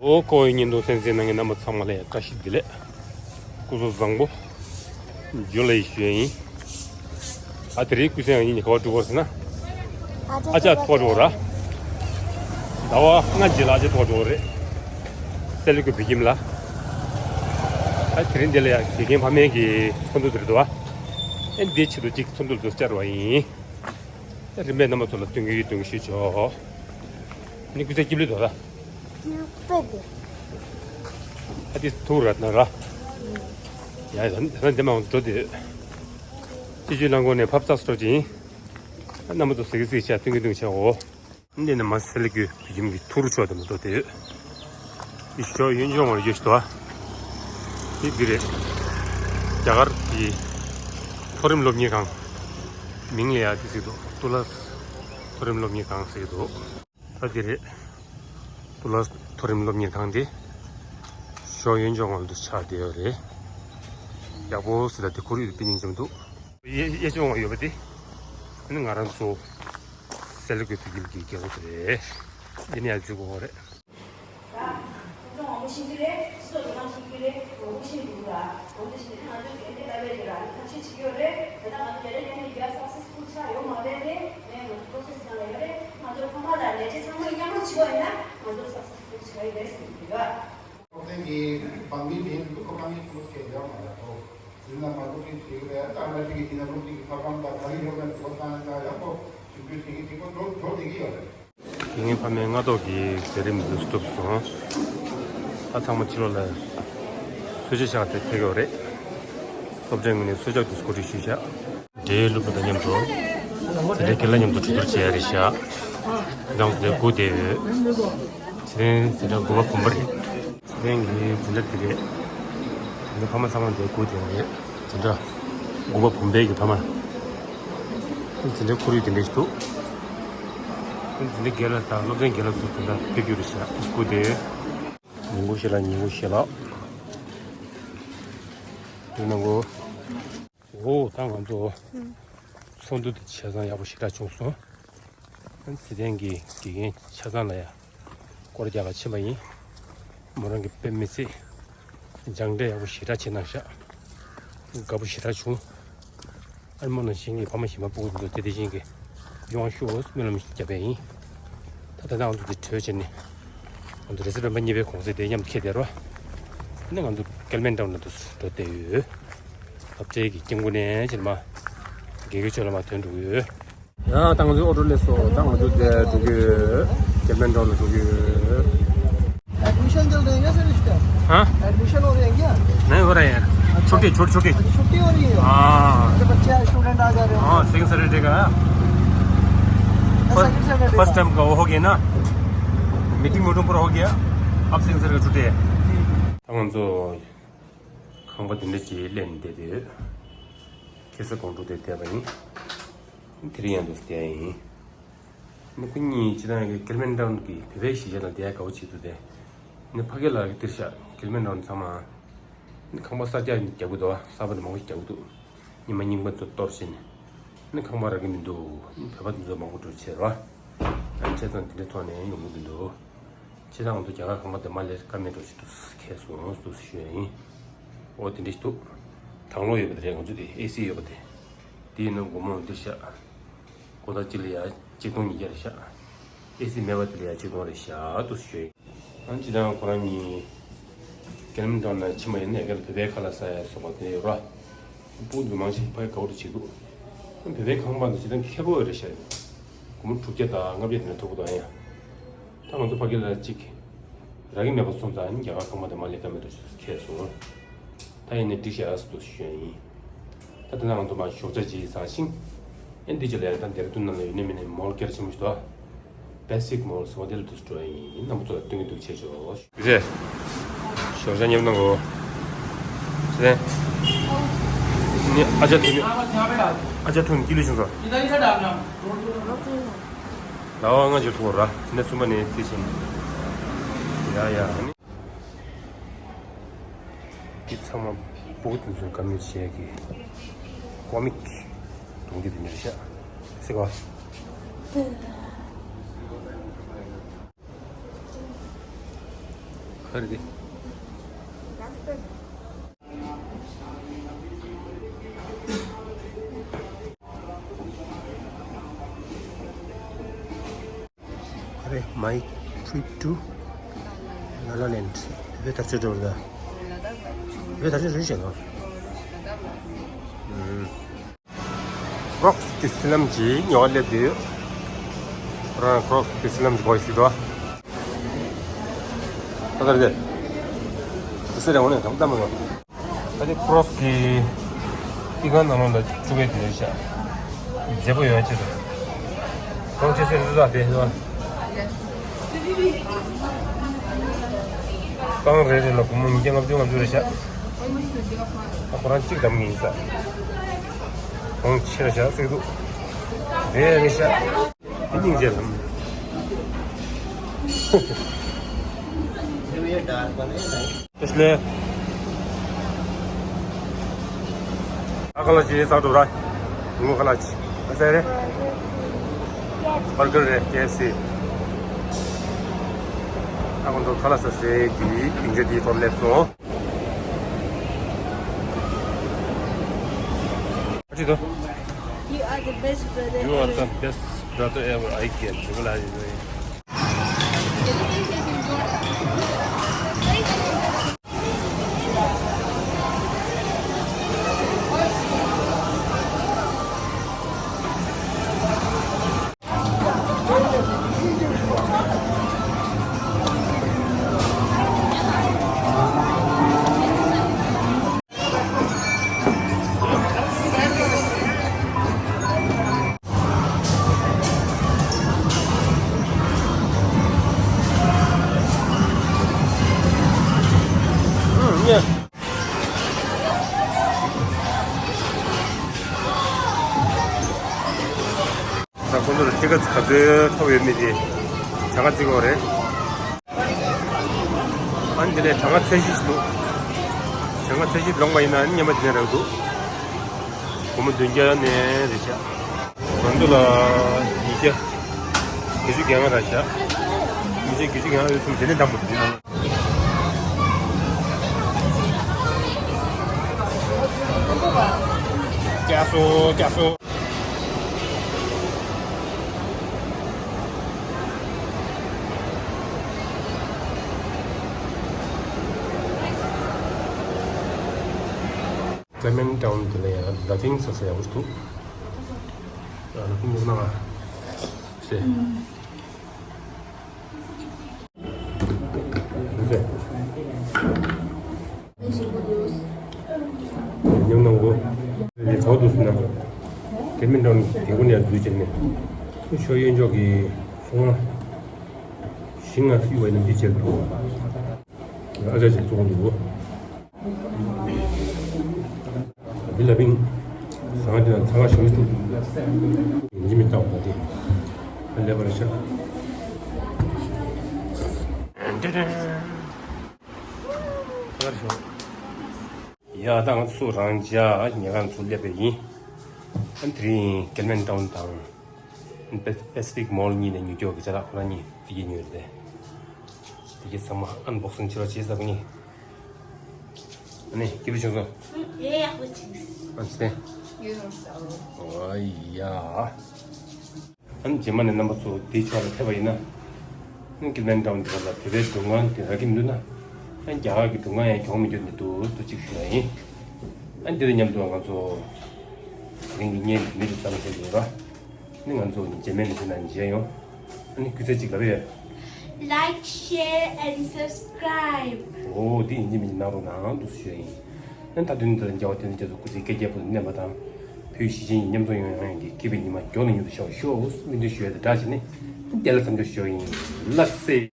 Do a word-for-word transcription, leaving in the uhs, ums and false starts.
ཨོ་ཀོ་ཡི་ཉིན་དུ་གསན་གཟིགས་གནང་མཁན་རྣམ་པ་ཚང་མ་ལ་བཀྲ་ཤིས་བདེ་ལེགས། སྐུ་གཟུགས་བཟང་པོ། ཇུ་ལེ་ཞུ་ཡ་ཡིན། ཨ་དེ་རིང་སྐུ་མཁྱེན་ཡིན་ག་པར་འགྲོ་གི་ཡོད་ཟེར་ན། ཨ་ཅག་ཐུག་འགྲོ་ར། ཟླ་བ་ལྔ་རྗེས་ལ་ཨ་ཅག་ཐུག་འགྲོ་རེད། སེ་ལ་ཀུ་བོད་ཁྱིམ་ལ། ཨ་དེ་རིང་འདི་ལ་ཡ་དགེ་རྒན་ཕ་མའི་གི་ཚོགས་འདུ་དེ་རེད་འདུག་བ། ཨེ་འདིའི་ཆེད་དུ་གཅིག་ཚོགས་འདུ་དུ་བཅར་བ་ཡིན། རིམ་པས་རྣམ་པ་ཚོ་ལ་སྟོན་གྱི་སྟོན་གྱི་ཞུས་ཆོག་ནི་སྐུ་ཚེ་སྐྱིད་ལུས་དོ་ལ། ཨ་ཏི་ཐུག་ར་ན་ར། ཡ་ཡ་ད་ནི་འདི་མ་འོང་འགྲོ་དེ། སྤྱི་སྤྱོད་རླངས་འཁོར་ནས་ཕབ་ཚགས་སུ་འགྲོ་ཅིང་། རྣམ་པ་ཚོ་ཟེར་གི་ཟེར་བྱ་སྟོན་གྱི་སྟོན་གྱི་བྱ་འོ། འདི་ནི་མ་སེ་ལ་ཀུ་བོད་ཁྱིམ་གྱི་ཐུག་རུ་ཆོག་དེ་མ་གཏོགས་དེ། ཡི་ཤོ་ཡོན་ཆོག་མར་ཡོད་ཤི་དོ། དེ་འདི་རེད། རྒྱ་གར་གྱི་མཐོ་རིམ་སློབ་གཉེར་ཁང་། མིང་ལ་ཡ་དེ་ཟེར་འདུག་ཏུ་ལ་མཐོ་རིམ་སློབ་གཉེར་ཁང་ཟེར་འདུག་ད་འདི་རེད། ཏུ་ལ་མཐོ་རིམ་སློབ་གཉེར་ཁང་དེ། ཤོ་ཡོན་ཆོག་མར་དུ་ཆགས་བསྡད་ཡོད་རེད། ཡག་པོ་ཟེར་ད་དེ་ཁོར་ཡུག་དེ་དཔེ་སྙིང་རྗེ་མི་འདུག་གཡས་གཡས་ཕྱོགས་ཡོད་པ་དེ། ཨ་ནི་ང་རང་ཚོ། སེ་ལ་ཀུ་བོད་ཁྱིམ་གྱི་རྒྱལ་པོ་དེ་རེད། འདི་ནས་ཡར་འཛུལ་དགོས་རེད། ཁོང་ཚོ་མང་པོ་ཤེས་ཀྱི་རེད། སྤྱི་ཚོགས་འགྲོ་སྟངས་ཤེས་ཀྱི་རེད། མང་པོ་ཤེས་འདུག་ལ། འོ་དེ་བཞིན་ང་ཚོ་གལ་ཏེ་ལབ་ཡ་ཅིག་ལ་ཐབས་ཤེས་བྱེད་ཀྱི་ཡོད་རེད། ད་ལྟ་ང་ཚོ་རྒྱ་རེད་ཡང་ནས་རྒྱ་སག་སེ་སི་ཕུལ་ཆགས་ཡོད་མ་རེད་དེ། ངས་ང་ཚོ་པོ་རོ་སེ་སི་ནང་ལ་ཡོད་རེད། ང་ཚོ་ཁོ་མ་ལ་ལས་བྱེད་ཚང་མ་མཉམ་རུབ་བྱེད་པ་ཡིན་ན་ང་ཚོ་སག་སེ་སི་ཕུལ་ཆགས་ཡོད་རེད་ཟེར་གྱི་ཡོད། སློབ་ཚན་གྱི་འབངས་མི་དེ་ཚོ་ཁོ་པ་ནི་ཁོ་སྐད་རྒྱག་མ་རེད་དོ། དེ་ན་མ་གཏོགས་ཀྱི་ཞིག་རེད། ད་ང་ཅིག་གི་དེ་ན་སློབ་ཁྲིད་ཀྱི་ཐབས་ལམ་དང་ག་རེ་ཡོད་མེད་གོ་ས་ན་ཡག་པོ་ཞིབ་འཇུག་བྱེད་ཀྱི་བྱེད་པ་འགྲོ་འགྲོ་བསྡད་ཀྱི་ཡོད་རེད། དེ་ངའི་ཕ་མའི་སྔ་ཐོག་གི་མཛད་རིམ་འདི་གྲུབ་སོང་། ད་ཚང་མ་ཕྱི་ལོགས་ལ་གསོལ་ཇ་བཞག་སྟེ་ཕེབས་ཡོད་རེད། སློབ་གྲྭའི་ངོས་ནས་གསོལ་ཇ་འདི་གོ་སྒྲིག་ཞུས་བཞག་འབྲེལ་ཡོད་སློབ་ཕྲུག་དང་མཉམ་དུ་དེ་འདྲའི་རྒན་ལགས་མཉམ་དུ་གྲོས་བསྡུར་བྱེད་ཡ་རེད་བཞག་དང་དེ་སྒུག་བསྡད་ཡོད། དེ་རིང་དེ་འདྲ་དགུ་པ་བུམ་པ་རེད། དེ་རིང་གི་འཛིན་གྲྭ་དེ་རེད། དེ་འདྲ་ཕ་མ་ཚང་མ་འདིར་སྒུག་བསྡད་ཡོད་རེད། འཛིན་གྲྭ་དགུ་པ་བུམ་པའི་གི་ཕ་མ། དེ་འདྲ་ཁོར་ཡུག་དེ་འདྲ་ཞིག་འདུག་དེ་འདྲ་རྒན་ལགས་དང་སློབ་ཚན་རྒན་ལགས་ཚོ་དེ་འདྲ་ཕེབས་རྒྱུ་རེད་ཤག་སྒུག་བསྡད་ཡོད། ཉིན་གུང་ཞིག་ལ་ཉིན་གུང་ཞིག་ལ། དེ་ནང་གོ། འོ་ད་ང་ཚོ་ཚོགས་འདུ་དེ་ཆ་ཚང་ཡག་པོ་ཞེ་དྲག་བྱུང་སོང་། ཚེ་བརྟན་གྱི་དགེ་རྒན་ཆ་ཚང་ལ་ཡ་སྐོར་རྒྱག་ག་ཕྱིན་པ་ཡིན། མོ་རང་གི་དཔེ་མི་སྲིད་སྦྱངས་འབྲས་ཡག་པོ་ཞེ་དྲག་བྱེད་གནང་ཤག་དགའ་པོ་ཞེ་དྲག་བྱུང་། ཨ་ནི་མོ་ནང་བཞིན་གྱི་ཕ་མ་གཞན་པ་སྤུ་གུ་དེ་ཚོ་དེ་དེ་བཞིན་གྱི་ཡོང་ཤོག་སྨོན་ལམ་ཞིག་བརྒྱབ་པ་ཡིན། ད་ད་ལྟ་ང་ཚོ་དེ་བྲོས་བྱས་ནས་ང་ཚོ་རེས་གཟའ་སྤེན་པ་གཉིས་པའི་གུང་སེང་དེ་མཉམ་དུ་འཁེལ་བསྡད་རོགས། ཨ་ནི་ང་ཚོ་ཀལ་མན་ཊོན་ལ་འགྲོ་བསྡད་ཡོད། སློབ་གྲྭའི་གི་སྐྱབས་མགོན་ནས་ཕྱིར་མ་དགེ་རྒན་མཆོག་ལ་མ་ཐོན་འགྲོ་གི་ཡོད། ཡ་ད་ང་ཚོའི་ཨོ་ཊོ་སླེབས་སོང་། ད་ང་ཚོ་དེ་འགྲོ་གི་ཡོད། ཀལ་མན་ཊོན་ལ་འགྲོ་གི་ཡོད། एडमिशन चल रहे हैं क्या सर इसका? हाँ? एडमिशन हो रहे हैं क्या? नहीं हो रहे हैं। छुट्टी, छुट्टी, छुट्टी। अच्छा, छुट्टी हो रही है। हाँ। अच्छा, बच्चे स्टूडेंट आ जा रहे हैं। हाँ, सेकंड सैटरडे का। सेकंड सैटरडे फर्स्ट टाइम का वो हो गया ना। मीटिंग मीटिंग पूरा हो गया। अब सेकंड सैटरडे का छुट्टी है। ང་ཚོ་ཁང་པ་དེ་འདྲ་ཅིག་ལེན་བསྡད་དེ་ཡོད། ཁ་སང་དགོང་དྲོ་དེ་བསྡད་པ་ཡིན། དེ་རིང་ཡང་འདུག་བསྡད་ཡིན། ནི་ཁོ་གཉིས་སྤྱིར་བཏང་གི་ཀལ་མན་ཊོན་གྱི་བོད་པའི་གཞིས་ཆགས་དང་དེ་ཡང་དགའ་པོ་བྱེད་འདུག་སྟེ། ནི་ཕ་གི་ལ་གི་འདིར་ཤག་ཀལ་མན་ཊོན་ཚང་མ། ནི་ཁང་པ་གསར་རྒྱག་རྒྱག་གི་འདུག་གསར་པ་དེ་མང་པོ་ཞིག་རྒྱག་གི་འདུག་ཉི་མ་རྙིང་པ་ཚོ་གཏོར་བྱས་ནས། ནི་ཁང་པ་རག་གི་མི་འདུག་ནི་བོད་པ་དེ་ཚོ་མང་པོ་འགྲོ་བྱས་རོ། ཨ་ནི་བྱས་ཙང་དེ་འདྲའི་ཐོག་ནས་ཡོང་གི་མི་འདུག་བྱས་ཙང་ང་ཚོ་རྒྱ་གར་ཁང་པ་དེ་མ་ལས་ཀ་མེད་འགྲོ་ཞིག་འདུག་ཁས་སོང་འདུག་ཞུ་ཡ་ཡིན། འོ་དེ་འདྲ་ཞིག་འདུག་དང་ལོག་ཡོད་པ་དེ་རེད། ང་ཚོ་དེ་ཨེ་སི་ཡོད་པ་དེ། དེའི་ནང་སྒོར་མོ་འདིར་བཞག་སྒོ་ཐག་གཅིག་ལ་ཡ་གཅིག་སྟོང་ཉིས་བརྒྱ་རེ་བཞག་ཨེ་སི་མེད་པ་དེ་ལ་ཡ་གཅིག་སྟོང་རེ་བཞག་འདུག་ཞུས། ཨ་ནི་སྤྱིར་བཏང་ཁོ་རང་གཉིས་ཀལ་མན་ཊོན་ལ་ཕྱིན་པ་ཡིན་ན་ཡ་གི་ལ་བོད་པའི་ཁ་ལག་ཟ་ཡ་སོགས་པ་དེ་ཡོད་ར། སྤུ་གུ་མང་ཞིག་ཕ་གི་དགའ་པོ་བྱེད་འདུག་བོད་པའི་ཁང་པ་འདི་སྤྱིར་བཏང་ཁེ་པོ་ཡོད་རེད་ཤག་སྒོར་མོ་དྲུག་བརྒྱ་དང་ལྔ་བརྒྱ་དེ་འདྲ་ཐོབ་གི་འདུག་ཨ་ཡ། ད་ང་ཚོ་ཕ་གི་ལ་གཅིག་རག་གི་མེད་པ་སོང་ཙང་རྒྱ་གར་ཁང་པ་དེ་མ་ལས་ཀ་མེད་འགྲོ་ཞིག་ཁས་སོང་། ད་ཡིན་ནའི་འགྲིག་བཞག་ཟེར་དུ་ཞུ་ཡ་ཡིན། ད་དེ་ན་ང་ཚོ་མ་ཞོགས་ཇ་ཅིག་ཟ་ཞིང་། ཨེ་འདི་ཅི་ལས་ད་ཌེ་ར་ཌུན་ནང་ལ་ཡོད་ནི་མིན་ནི་མོལ་སྐྱར་ཆེན་མོ་ཞིག་འདུག Pacific Mall ཟེར་བ་དེ་ལ་འདུག་སེ་འགྲོ་ཡ་ཡིན། རྣམ་པ་ཚོ་ལ་སྟོན་གྱི་འདུག་ཆེ་ཆོག་ཟེ། ཞོགས་ཇ་མཉམ་གནང་གོ། ཟེ། ནི་ཨ་ཅག་ཐུག་ནི། ཨ་ཅག་ཐུག་ནི་ཀི་ལུ་ཆུང་ས། ལ་བ་ང་ཅིག་ཐུག་ར། ནི་གསུམ་པ་ནི་རྩིས་ཆེན། ཡ་ཡ། འདི་ཚང་མ་སྤུ་གུ་དེ་ཚོ་དགའ་མོས་བྱེད་ཀྱི་ཀོ་མིག་གདོང་གི་དེ་འདྲ་ཤག་སེ་གོ། ཁང་པ་དེ་འདྲ་ཞིག་འདུག་ཨ། ག་རེ་རེད། ག་རེ། My trip to La La Land. བོད་དར་ལྕོག་འགྲོ་ར། བོད་དར་ལྕོག་རེད་ཤག་ལ། ཨུམ། Crocs གི་སི་ལམ་གྱིས་ཉོ་བ་སླེབས་འདུག་རང་Crocs གི་སི་ལམ་གྱི་བོ་ཡི་སི་དོ། ད་ལྟ་རེད། དེ་སི་རེ་འོ་ནས་གང་ལྟ་མི་ངོ་། ད་ལྟ་Crocs གི་ཨི་ཁང་ནང་ལོགས་ལ་བཅུག་གི་དེ་རེད་ཤག་མཛེས་པོ་ཡོད་ཅེས་རེད། གང་ཅི་ཟེར་འདི་དག་དེ་རེད་བ། རྐང་རེ་རེ་ལ་སྒོར་མོ་ཉིས་བརྒྱ་ལྔ་བཅུ་ལྔ་བཅུ་རེད་ཤག་ཨ་ཁོ་རང་གཅིག་འདམ་གྱི་ཡིན་ས། གོང་ཆེ་ར་ཤག་སྲིད་འདུག་རེད་རེད་ཤག་དེ་སྙིང་རྗེ་ལམ། ཏེ་སི་ལེ། ཨ་ཁ་ལ་ཅི་ས་འགྲོ་ར། ངོ་ཁ་ལ་ཅི། ཨ་ཟེར་རེད། བར་གར་རེད། ཀེ་ཨེཕ་སི། ཨ་ཁོ་ཚོ་ཁ་ལག་ཟ་སའི་གི་སྡིངས་ཆ་དེའི་ཐོག་སླེབས་སོང་། ཨ་ཅི་དོ། You are the best brother You are ever. The best brother ever. I can. ད་ཁོང་ཚོར་ཐི་ཀེ་ཊི་ག་ཚོད་ཐོབ་ཡོད་མེད་དེ་གྲངས་ཀ་བརྩི་དགོས་རེད། ཨ་ནི་དེ་ནས་གྲངས་ཀ་ཚད་གཞི་ཞིག་འདུག་གྲངས་ཀ་ཚད་གཞི་ལོངས་པ་ཡིན་ན་ཨ་ནི་སྙན་པ་དེ་ནས་རག་འདུག་སྒོར་མོ་བདུན་བརྒྱ་ནས་རེད་ཤག་ང་ཚོ་ལ་ཉིས་བརྒྱ། བརྒྱད་ཅུ་གྱ་ལྔ་རག་ཤག་ཉིས་བརྒྱ་བརྒྱད་ཅུ་གྱ་ལྔ་ཡོད་སོང་། དེ་ནས་འདང་པོ་དེ་ནང་། བརྒྱ་སོ་བརྒྱ་སོ། Clement Town དེ་ལ་ཡང་ལ་ཕིང་ཟེར་ས་ཡག་པོ་འདུག་ལ་ཕིང་ཡོད་ན་ང་ཟེར། ཉམས་སྣང་གོ། ལས་ཚོགས་འདུག་སེ་ན། དེ་མིན་འགྲོ་ནས་དེ་གུ་ནས་འཛུལ་བྱས་ནས། ཤོ་གཡོན་ཕྱོགས་ཀྱི་སོང་ང་། ཞིང་ང་སུས་བའི་ནམ་རྒྱུན་བྱེད་འདུག་ཨ་ཅག་ཅིག་བཙོང་འདུག་འདི་ལ་ཕིང་། ཟ་ང་དེ་ན་ཚ་བ་ཞིག་འདུག་ཡིན་གཅིག་མིན་རྟག་པ་དེ། ཨ་ལས་པར་ཤ། ཡ་ད་ང་ཚོ་རང་འཇགས་ཉལ་ཁང་ཚུར་སླེབས་པ་ཡིན། ཨ་དེ་རིང་ཀེལ་མན་ཊའུན་དང་པེ་པེ་སི་ཕིག་མོལ་གཉིས་ནས་ཉོ་རྒྱུ་གི་ཅ་ལག་ཁོ་རང་གཉིས་དེ་གས་ཉོས་རེད། དེ་གས་ཚང་མ་ཨན་བོག་སིང་བྱེད་རོགས་བྱེད་ཟེར་གི་ཡིན། ཨ་ནི་སྐྱིད་པོ་བྱུང་སོང་། ཨེ་ཡག་པོ་བྱུང་། ཨ་ཙི། ཡོད་སོང་། ཨོ་ཡ། ཨ་ནི་རྗེས་མ་ནས་རྣམ་པ་ཚོ་དེའི་ཕྱོགས་ལ་ཕེབས་པ་ཡིན་ན། ཨ་ནི་ཀེལ་མན་ཊའུན་འདི་ག་ལ་བོད་པའི་མགྲོན་ཁང་དེ་རག་གི་མི་འདུག་ན། ཨ་ནི་རྒྱ་གར་གྱི་མགྲོན་ཁང་ཡང་གྱོང་མི་འགྱོ་ནི་འདུག་ཏུ་གཅིག་ཞུ་ཡ་ཡིན། ཨ་ནི་དེ་དང་མཉམ་དུ་ང་ཚོ་དེ་རིང་གི་བརྙན་འདི་མི་དུ་ཙམ་ཞིག་ཡོད་ར། ཨ་ནི་ང་ཚོ་ནི་རྗེས་མའི་ལེ་ཚན་ནང་མཇལ་ཡོང་། ཨ་ནི་སྐུ་ཚེ་གཅིག་ལ་བས། Like, share and subscribe. ཨོ་དེ་ཡིན་གཅིག་མིན་གཅིག་གནང་རོགས་གནང་འདུག་ཞུ་ཡ་ཡིན། ཨ་ནི་ད་དུང་འདི་ལ་མཇལ་བ་དེ་ནི་རྒྱ་མཚོ་སྐུ་ཚེ་བསྐལ་བརྒྱའི་བར་དུ་གནས་པ་དང་། བོད་གཞིས་བྱེས་གཉིས་མཉམ་འཛོམས་ཡོང་ཡ་ཡིན་གྱི་སྐྱིད་པའི་ཉི་མ་མགྱོགས་ནས་མྱུར་དུ་ཤར་བ་ཤོག་སྨོན་འདུན་ཞུ་ཡ་དང་སྦྲགས་བྱས་ནས་ཨ་ནི་དེ་ལ་འཚམས་འཇོག་ཞུ་ཡ་ཡིན། ལགས་སེ།